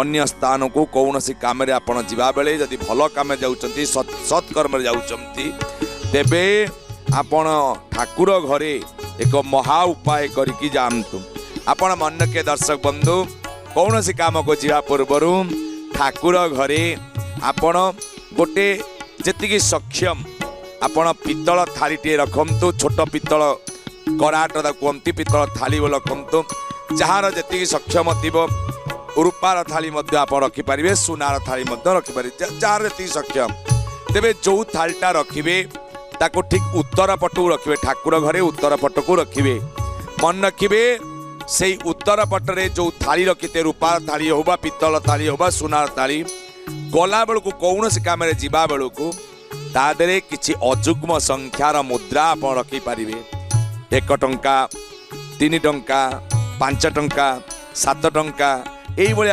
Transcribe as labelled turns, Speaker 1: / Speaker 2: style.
Speaker 1: ଅନ୍ୟ ସ୍ଥାନକୁ କୌଣସି କାମରେ ଆପଣ ଯିବାବେଳେ, ଯଦି ଭଲ କାମରେ ଯାଉଛନ୍ତି, ସତ୍କର୍ମରେ ଯାଉଛନ୍ତି, ତେବେ ଆପଣ ଠାକୁର ଘରେ ଏକ ମହା ଉପାୟ କରିକି ଯାଆନ୍ତୁ। ଆପଣ ମନେ ରଖିବେ ଦର୍ଶକ ବନ୍ଧୁ, କୌଣସି କାମକୁ ଯିବା ପୂର୍ବରୁ ଠାକୁର ଘରେ ଆପଣ ଗୋଟେ ଯେତିକି ସକ୍ଷମ ଆପଣ ପିତ୍ତଳ ଥାଳିଟିଏ ରଖନ୍ତୁ। ଛୋଟ ପିତ୍ତଳ କରାଟ ତାକୁ କୁହନ୍ତି, ପିତ୍ତଳ ଥାଳି ବୋଲି ରଖନ୍ତୁ। ଯାହାର ଯେତିକି ସକ୍ଷମ ଥିବ, ରୂପାର ଥାଳି ମଧ୍ୟ ଆପଣ ରଖିପାରିବେ, ସୁନାର ଥାଳି ମଧ୍ୟ ରଖିପାରିବେ, ଯାହାର ଯେତିକି ସକ୍ଷମ। ତେବେ ଯେଉଁ ଥାଳିଟା ରଖିବେ, ତାକୁ ଠିକ୍ ଉତ୍ତର ପଟକୁ ରଖିବେ। ଠାକୁର ଘରେ ଉତ୍ତର ପଟକୁ ରଖିବେ। ମନେ ରଖିବେ, ସେଇ ଉତ୍ତର ପଟରେ ଯେଉଁ ଥାଳି ରଖିତେ, ରୂପାର ଥାଳି ହଉ ବା ପିତ୍ତଳ ଥାଳି ହଉ ବା ସୁନାର ଥାଳି, ଗଲାବେଳକୁ କୌଣସି କାମରେ ଯିବା ବେଳକୁ ତା ଦେହରେ କିଛି ଅଯୁଗ୍ମ ସଂଖ୍ୟାର ମୁଦ୍ରା ଆପଣ ରଖିପାରିବେ। 1 ଟଙ୍କା, 3 ଟଙ୍କା, 5 ଟଙ୍କା, 7 ଟଙ୍କା, ଏଇଭଳିଆ।